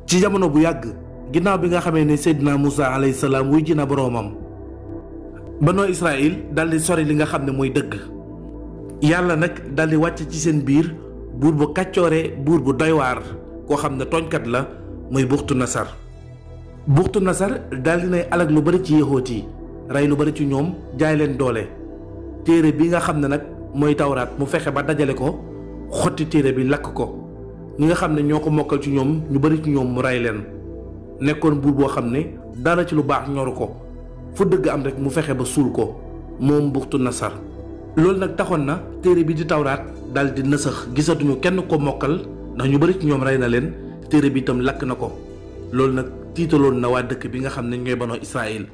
ci jamono bu yàgg ginnaaw bi nga xamee ne Seydina Moussa alayhi salaam wuy ji na boroomam Banu Israël daldi sori li nga xam ne mooy dëgg yàlla nag daldi wàcc ci seen biir buur bu kàccoore buur bu doy waar koo xam ne tooñkat la muy Buxtu Nasar. Buxtu Nasar daldi nay alag lu bari ci yéexoot yi rey lu bari ci ñoom jaay leen doole téere bi nga xam ne nag mooy tawraat mu fexe ba dajale ko xotti téere bi lakk ko ñi nga xam ne ñoo ko mokkal ci ñoom ñu bari ci ñoom mu rey leen nekkoon buur boo xam ne dara ci lu baax ñoru ko fu dëgg am rek mu fexe ba suul ko moom Buxtu Nasar. loolu nag taxoon na téere bi di tawraat dal di nësax gisatuñu kenn ko mokkal ndax ñu bari ci ñoom rey na leen téere bi itam lakk na ko loolu nag tiitaloon na waa dëkk bi nga xam ne ñooy Banu Israël.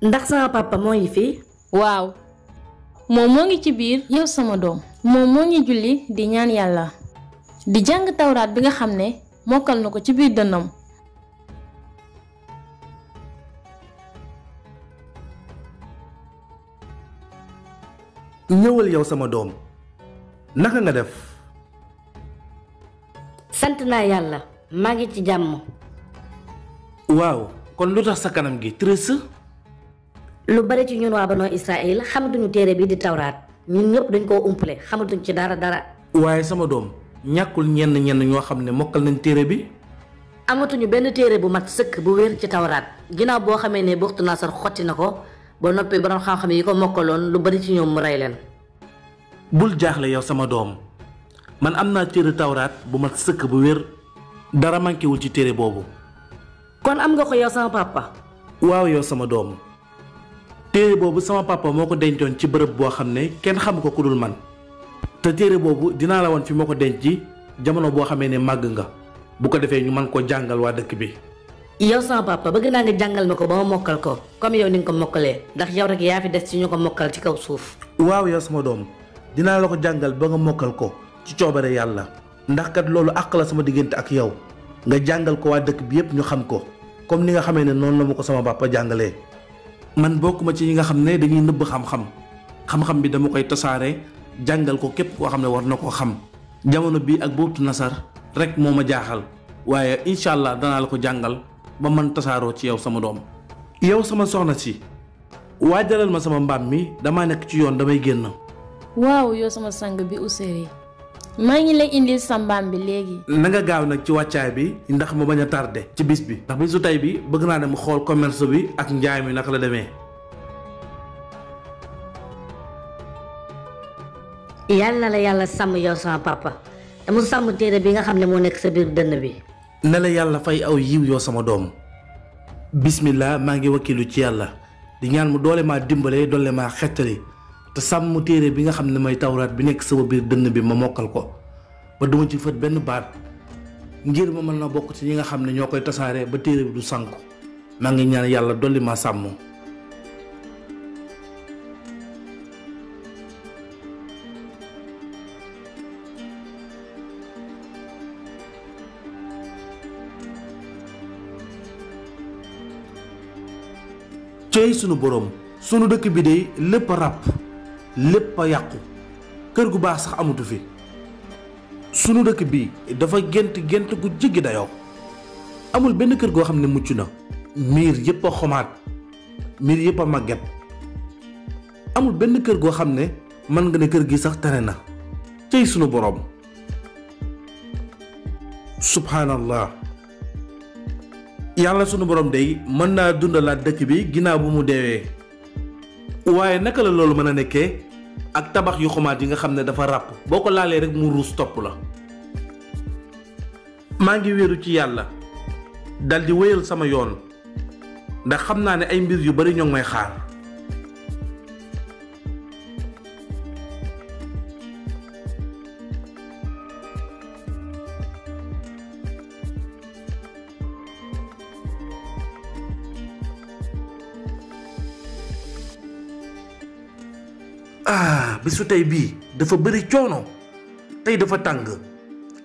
ndax sama papa moo ngi fi. waaw moom moo ngi ci biir. yow sama doom moom moo ngi julli di ñaan yàlla di jàng tawraat bi nga xam ne mokkal na ko ci biir dënnam. ñëwal yow sama doom naka nga def. sant naa yàlla maa ngi ci jàmm. waaw kon lu tax sa kanam gi triste. lu bari ci ñun waa Banu Israël xamatuñu téere bi di tawraat ñun ñëpp dañ koo umpale xamatuñ ci dara. waaye sama doom ñàkkul ñenn ñoo xam ne mokkal nañ téere bi. amatuñu benn téere bu mat sëkk bu wér ci tawraat ginnaaw boo xamee ne Buxtu Nasar xotti na ko ba noppi borom xam-xam yi ko mokkaloon lu bari ci ñoom mu rey leen. bul jaaxle yow sama doom man am naa téere tawraat bu mat sëkk bu wér dara manquéwul ci téere boobu. kon am nga ko yow sama papa. waaw yow sama doom téere boobu sama papa moo ko dencoon ci bërëb boo xam ne kenn xamu ko ku dul man te téere boobu dinaa la woon fi moo ko denc jamono boo xamee ne màgg nga bu ko defee ñu mën koo jàngal waa dëkk bi. yow sama papa bëgg naa nga jàngal ma ko ba ma mokkal ko comme yow ni nga ko mokkalee ndax yow rek yaa fi des ci ñu ko mokkal ci kaw suuf. waaw yow sama doom dinaa la ko jàngal ba nga mokkal ko ci coobare yàlla ndax kat loolu àq la sama diggante ak yow nga jàngal ko waa dëkk bi yépp ñu xam ko comme ni nga xamee ne noonu la ma ko sama papa jàngalee. man bokkuma ci ñi nga xam ne dañuy nëbb xam-xam bi dama koy tasaare jàngal ko képp koo xam ne war na koo xam jamono bii ak Buxtu Nasar rek moo ma jaaxal waaye incha allah danaa la ko jàngal ba man tasaaroo ci yow sama doom. yow sama soxna si waajalal ma sama mbaam mi dama nekk ci yoon damay génn. waaw yow sama sang bi Ousseyri maa ngi lay indil sa mbaam bi léegi. na nga gaaw nag ci wàccaay bi ndax ma bañ a tardé ci bis bi ndax bisu tey bi bëgg naa dem xool commerce bi ak njaay mi naka la demee. yàlla na la yàlla sàmm yow sama papa te mu sàmm téere bi nga xam ne moo nekk sa biir dënn bi. ne la yàlla fay aw yiw yow sama doom. bismillah maa ngi wakkilu ci yàlla di ñaan mu doole maa dimbale doole maa xettali te sàmm téere bi nga xam ne may tawraat bi nekk sama biir dënn bi ma mokkal ko ba duma ci fët benn baat ngir ma mën na bokk ci ñi nga xam ne ñoo koy tasaare ba téere bi du sànku maa ngi ñaan yàlla dolli maa sàmm. cey sunu boroom sunu dëkk bi de lépp a ràpp lépp a yàqu kër gu baax sax amatu fi sunu dëkk bi dafa gént gu jéggi dayoo amul benn kër goo xam ne mucc na miir yépp a xomaat miir yépp a màgget amul benn kër goo xam ne mën nga ne kër gi sax tane na cey sunu boroom subhanallah. yàlla sunu borom day mën naa dundalaat dëkk bi ginnaaw bu mu deewee waaye naka la loolu mën a nekkee ak tabax yu xumaat yi nga xam ne dafa ràpp boo ko laalee rek mu ruus topp la. maa ngi wéeru ci yàlla daldi wéyal sama yoon ndax xam naa ne ay mbir yu bari ñoo ngi may xaar. bisu tey bii dafa bëri coono tey dafa tàng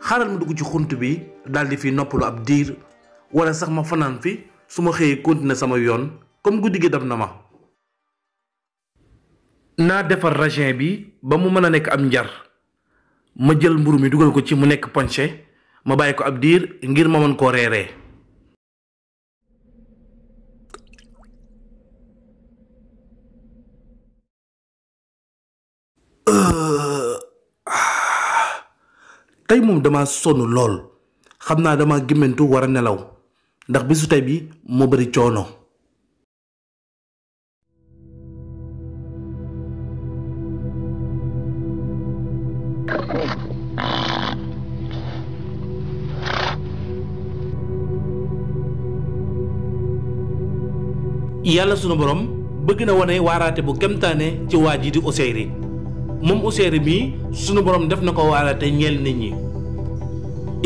xaaral ma dugg ci xunt bi daldi fi noppalu ab diir wala sax ma fanaan fi su ma xëyee continuer sama yoon comme guddi gi dab na ma. naa defar raisin bi ba mu mën a nekk am njar ma jël mburu mi dugal ko ci mu nekk ponché ma bàyyi ko ab diir ngir ma mën koo reeree. tey moom dama sonn lool xam naa dama gémmantu war a nelaw ndax bisu tey bi moo bari coono. yàlla sunu borom bëgg na wane waaraate bu kemtaane ci waa ji di Useyri moom Useyri mii sunu borom def na ko waaraate ñeel nit ñi.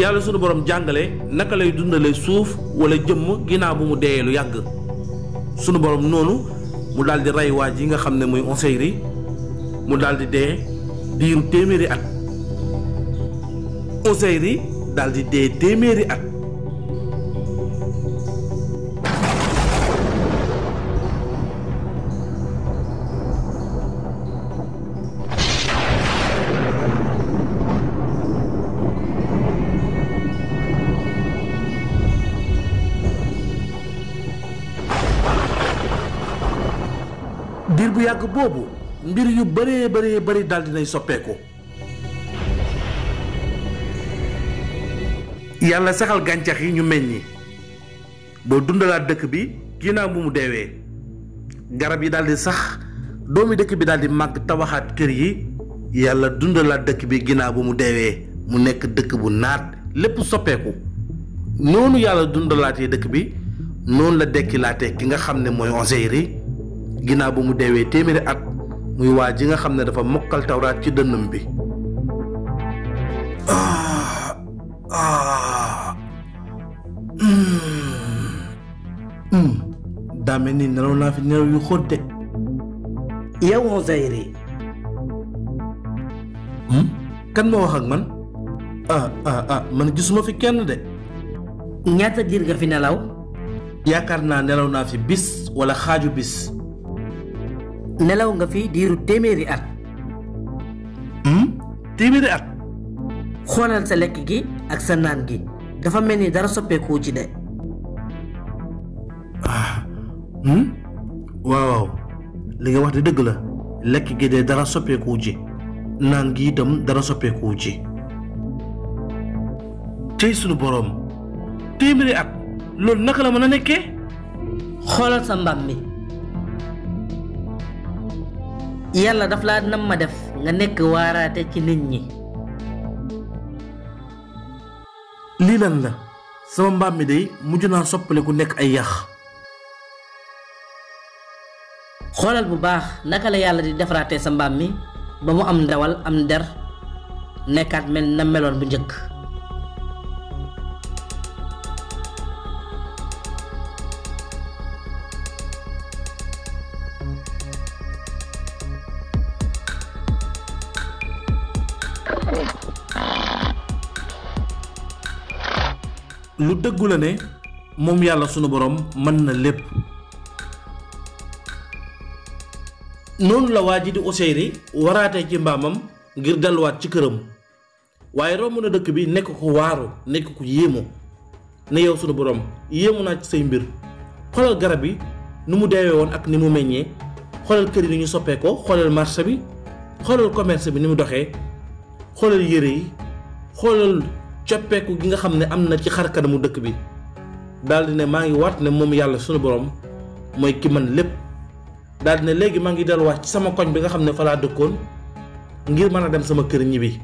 yàlla sunu borom jàngale naka lay dundale suuf wala jëmm ginnaaw bu mu deeyee lu yàgg sunu borom noonu mu daal di rey waa ji nga xam ne muy Useyri mu daal di dee diiru téeméeri at. Useyri daal di dee téeméeri at. diir bu yàgg boobu mbir yu bari daal dinay soppeeku. yàlla saxal gàncax yi ñu meññi boo dundalaat dëkk bi ginnaaw bu mu deewee garab yi daal di sax doomi dëkk bi daal di màgg tabaxaat kër yi yàlla dundalaat dëkk bi ginnaaw bu mu deewee mu nekk dëkk bu naat lépp soppeeku. noonu yàlla dundalaatee dëkk bi noonu la dekkilaatee ki nga xam ne mooy Useyri ginnaaw bu mu deewee téeméeri at muy waa ji nga xam ne dafa mokkal tawraat ci dënnam bi. daa mel ni nelaw naa fi nelaw yu xóot de. yow Useyri. kan moo wax ak man. man gisuma fi kenn de. ñaata diir nga fi nelaw. yaakaar naa nelaw naa fi bis wala xaaju bis. nelaw nga fi diiru téeméeri at. téeméeri at. xoolal sa lekk gi ak sa naan gi dafa mel ni dara soppeeku ci de. waaw li nga wax de dëgg la lekk gi de dara soppeeku ci naan gi itam dara soppeeku ci. tey sunu boroom téeméeri at loolu naka la mën a nekkee. xoolal sa mbaam mi yàlla daf laa nam ma def nga nekk waaraate ci nit ñi. lii lan la sama mbaam mi day mujj naa soppaliku nekk ay yax. xoolal bu baax naka la yàlla di defaraatee sa mbaam mi ba mu am ndawal am der nekkaat mel na meloon bu njëkk. lu dëggu la ne moom yàlla sunu borom mën na lépp. noonu la waa ji di Useyri waraatee ci mbaamam ngir delluwaat ci këram waaye romb na dëkk bi nekk ko waaru nekk ko yéemu ne yow sunu borom yéemu naa ci say mbir. xoolal garab yi nu mu deewee woon ak ni mu meññee xoolal kër yi ni ñu soppeekoo xoolal marché bi xoolal commerce bi ni mu doxee xoolal yére yi xoolal coppeeku gi nga xam ne am na ci xar kanamu dëkk bi daldi ne maa ngi waat ne moom yàlla sunu borom mooy ki man lépp. daldi ne léegi maa ngi delluwaat ci sama koñ bi nga xam ne fa laa dëkkoon ngir mën a dem sama kër ñibbi.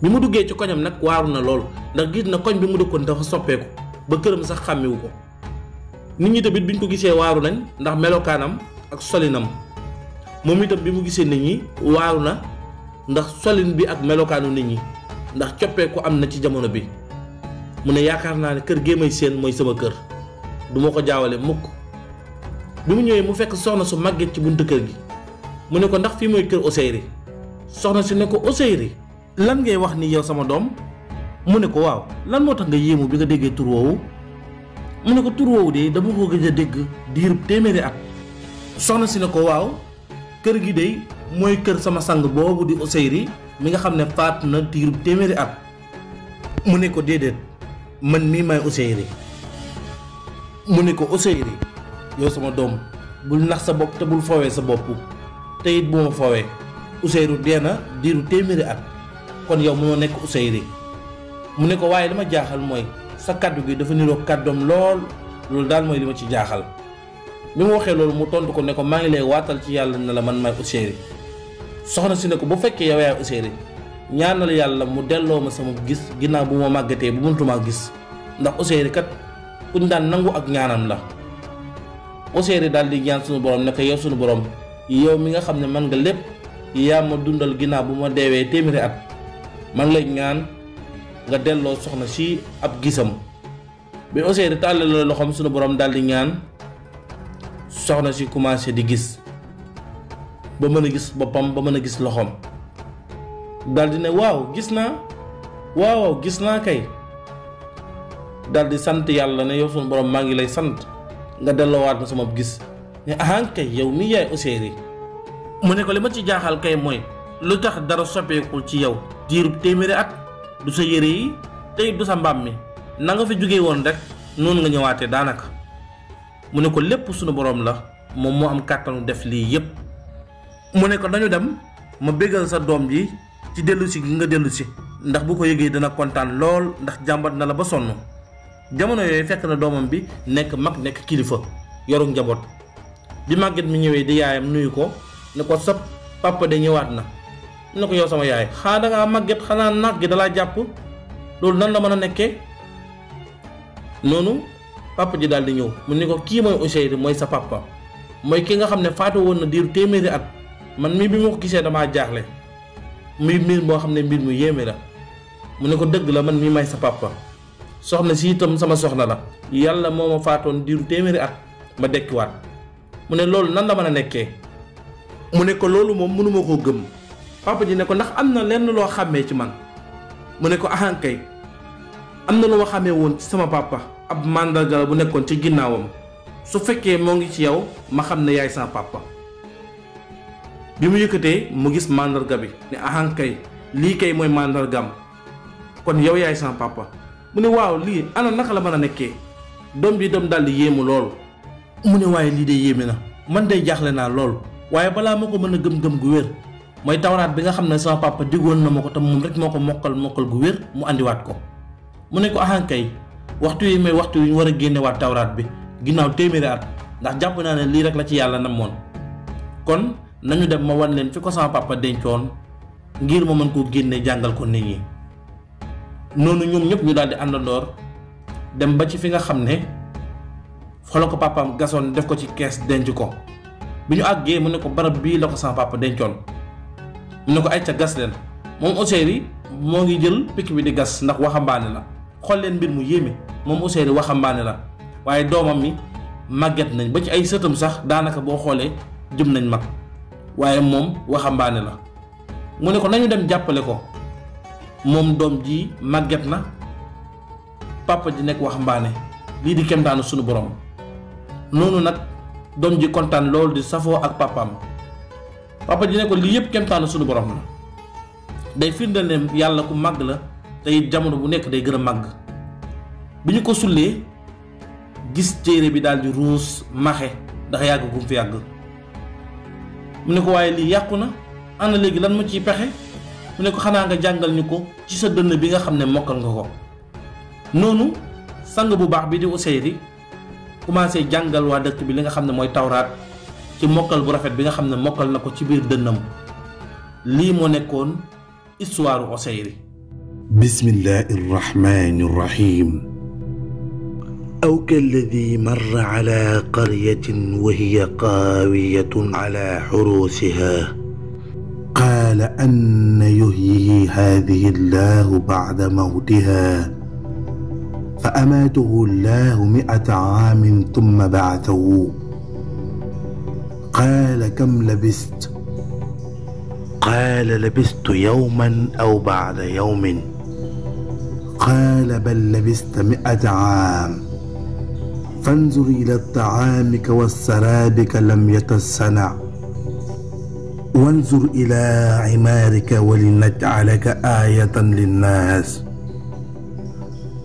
bi mu duggee ci koñam nag waaru na lool ndax gis na koñ bi mu dëkkoon dafa soppeeku ba këram sax xàmmewu ko. nit ñi tamit biñ ko gisee waaru nañ ndax melokaanam ak solinam moom itam bi mu gisee nit ñi waaru na ndax solin bi ak melokaanu nit ñi ndax coppeeku am na ci jamono bi. mu ne yaakaar naa ne kër gee may seen mooy sama kër du ma ko jaawale mukk. bi mu ñëwee mu fekk soxna su màgget ci buntu kër gi mu ne ko ndax fii mooy kër Ousseyri. soxna si ne ko Ousseyri lan ngay wax ni yow sama doom. mu ne ko waaw lan moo tax nga yéemu bi nga déggee tur woowu. mu ne ko tur woowu de dama ko gëj a dégg diirub téeméeri at. soxna si ne ko waaw kër gi de mooy kër sama sang boobu di Ousseyri mi nga xam ne faatu na diirub téeméeri at. mu ne ko déedéet man mii maay Ousseyri. mu ne ko Ousseyri yow sama doom bul nax sa bopp te bul foowee sa bopp te it bu ma foowee Ousseyri dee na diiru téeméeri at kon yow mënoo nekk Ousseyri. mu ne ko waaye li ma jaaxal mooy sa kàddu gi dafa niroo kàddoom lool loolu daal mooy li ma ci jaaxal. bi mu waxee loolu mu tontu ko ne ko maa ngi lay waatal ci yàlla ne la man maay Ousseyri. soxna si ne ko bu fekkee yow yaay Ousseyri ñaanal yàlla mu delloo ma sama gis ginnaaw bu ma màggatee bu mëntumaa gis ndax Ousseyri kat kuñ daan nangu ak ñaanam la. Ousseyri daal di ñaan sunu borom ne ko yow sunu borom yow mi nga xam ne man nga lépp yaa ma dundal ginnaaw bu ma deewee téeméeri at man lay ñaan nga delloo soxna si ab gisam. bi Ousseyri tàllale loxoom sunu borom daal di ñaan soxna si commencé di gis ba mën a gis boppam ba mën a gis loxoom daal di ne waaw gis naa kay daal di sant yàlla ne yow sunu borom maa ngi lay sant nga delloowaat ma sama gis ne ahan kay yow mi yaay Ousseyri. mu ne ko li ma ci jaaxal kay mooy lu tax dara soppeekul ci yow diirub téeméeri at du sa yére yi tey du sa mbaam mi na nga fi jóge woon rek noonu nga ñëwaatee daanaka. mu ne ko lépp sunu borom la moom moo am kàttanu def lii yépp. mu ne ko dañu dem ma bégal sa doom ji ci dellusi gi nga dellusi ndax bu ko yëgee dana kontaan lool ndax jàmbat na la ba sonn. jamono yooyu fekk na doomam bi nekk mag nekk kilifa yoru njaboot. bi màgget mi ñëwee di yaayam nuyu ko ne ko sa papa de ñëwaat na. mu ne ko yow sama yaay xanaa dangaa màgget xanaa naat gi dalaa jàpp loolu nan la mën a nekkee. noonu papa ji daal di ñëw mu ne ko kii mooy Ousseyri mooy sa papa mooy ki nga xam ne faatu woon na diiru téeméeri at man mii bi ma ko gisee damaa jaaxle muy mbir boo xam ne mbir mu yéeme la. mu ne ko dëgg la man mii may sa papa soxna si itam sama soxna la yàlla moo ma faatoon diiru téeméeri at ma dekkiwaat. mu ne loolu nan la mën a nekkee. mu ne ko loolu moom mënuma koo gëm. papa ji ne ko ndax am na lenn loo xàmmee ci man. mu ne ko ahankay am na lu ma xàmmee woon ci sama papa ab màndarga la bu nekkoon ci ginnaawam su fekkee moo ngi ci yow ma xam ne yaay sama papa. bi mu yëkkatee mu gis màndarga bi ne ahankay lii kay mooy màndargam kon yow yaay sama papa. mu ne waaw lii ana naka la mën a nekkee. doom bi doom daal di yéemu lool. mu ne waaye lii de yéeme na man day jaaxle naa lool waaye balaa ma ko mën a gëm-gëm gu wér mooy tawraat bi nga xam ne sama papa diggoon na ma ko te moom rek moo ko mokkal gu wér mu andiwaat ko. mu ne ko ahankay waxtu yi may waxtu yu ñu war a génnewaat tawraat bi ginnaaw téeméeri at ndax jàpp naa ne lii rek la ci yàlla namoon. kon nañu dem ma wan leen fi ko sama papa dencoon ngir ma mën koo génne jàngal ko nit ñi. noonu ñoom ñëpp ñu daal di àndandoor dem ba ci fi nga xam ne fa la ko papaam gasoon def ko ci kees denc ko. bi ñu àggee mu ne ko barab bii la ko sama papa dencoon. mu ne ko ay ca gas leen moom Ousseyri moo ngi jël picc bi di gas ndax waxambaane la. xool leen mbir mu yéeme moom Ousseyri waxambaane la waaye doomam mi màgget nañ ba ci ay sëtam sax daanaka boo xoolee jëm nañ mag waaye moom waxambaane la. mu ne ko nañu dem jàppale ko moom doom ji màgget na papa ji nekk waxambaane lii di kemtaanu sunu borom. noonu nag doom ji kontaan loolu di safoo ak papaam. papa ji ne ko lii yëpp kemtaanu sunu borom la day firndeel ne yàlla ku màgg la te it jamono bu nekk day gën a màgg. bi ñu ko sullee gis téere bi daal di ruus maxe ndax yàgg gum fi yàgg. mu ne ko waaye lii yàqu na ana léegi lan ma ciy pexe. mu ne ko xanaa nga jàngal ñu ko ci sa dënn bi nga xam ne mokkal nga ko. noonu sang bu baax bi di Ousseyri commencé jàngal waa dëkk bi li nga xam ne mooy tawraat ci mokkal bu rafet bi nga xam ne mokkal na ko ci biir dënnam. lii moo nekkoon histoire Ousseyri. bismillahi irrahmani irrahim. aw kalladi marra ala qaryatin wa hiya qaawiyatun ala xuruusiha qaala anna yuhyi haadihi allahu bacda mawtiha فأماته الله 100 عام ثم بعثه. قال كم لبثت؟ قال لبثت يوما أو بعد يوم. قال بل لبثت 100 عام. فانظر إلى طعامك وسرابك لم يتسنع، وانظر إلى عمارك ولنجعلك آية للناس،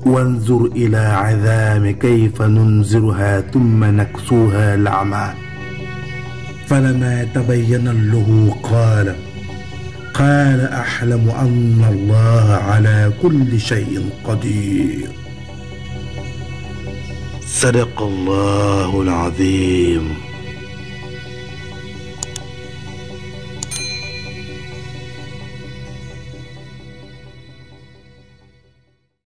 وانظر إلى عظام كيف ننزلها ثم نكسوها لحما. فلما تبين له قال أحلم أن الله على كل شيء قدير. صدق الله العظيم.